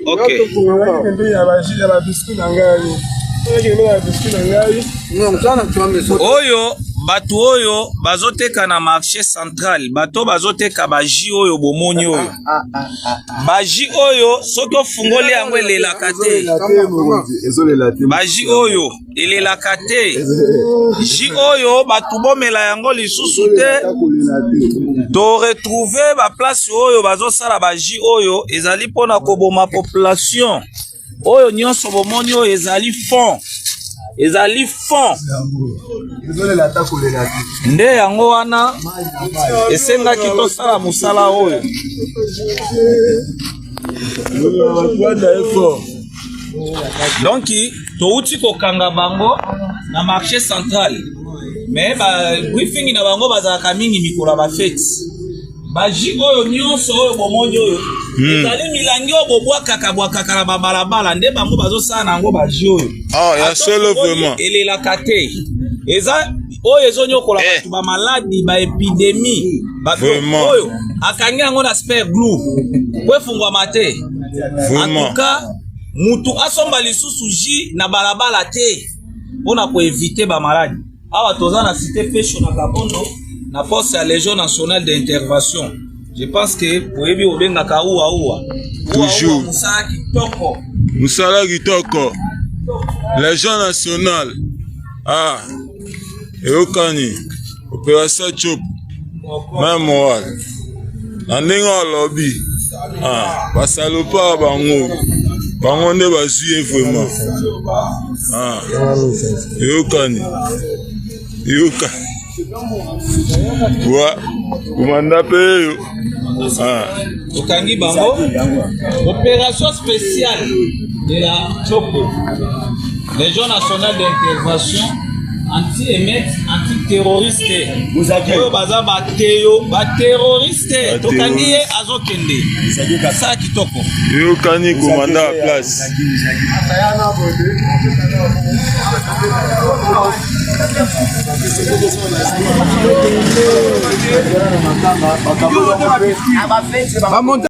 Ok. Oyo bato oyo bazoteka na marché central, bato bazoteka ba jus oyo bomoni oyo, ba jus oyo soki ofungoli yango elelaka te, ba jus oyo elelaka te, jus oyo bato bomela yango lisusu te. To retrouve ba place oyo bazosala ba jus oyo ezali mpona koboma population. Oyo nyonso bomoni oyo ezali fond, ezali fond nde yango wana esengaki tosala mosala oyo. Donc touti kokanga bango na marché central, mais ba briefing na bango bazalaka mingi mikolo ya bafeti. Baji oyo nyonso oyo bomoni oyo ezali milangi oyo bobwakaka bwakaka na babalabala, nde bango bazosala na yango baji oyo. Ah, ya solo vraiment. Elelaka te, eza oyo ezonyokola bato ba maladi ba epidemie oyo akangi yango na super glue po efungwama te. En tout cas mutu asomba lisusu jus na balabala te mpona koevite bamaladi. Awa toza na cité Pesho na Kabondo na poste ya Légion nationale d'intervention. Je pense que boyebi obengaka uwa uwa. Toujours. Mosala kitoko. Mosala kitoko. Légion nationale. Ah. Eyokani. Opération Chop. Même moral. Na ndenge alobi. Ah, basalopa bango. Bango nde bazwi ye vraiment. Ah. Eyokani. Eyokani. Wa, komanda mpe yo. Ah. Tokangi bango. Opération spéciale de la Chopo. Légion nationale d'intervention anti-émeute, anti-terroriste. Oyo baza bateyo, ba-terroriste. Tokangi ye azokende. Sala kitoko. Eyokani komanda ya place.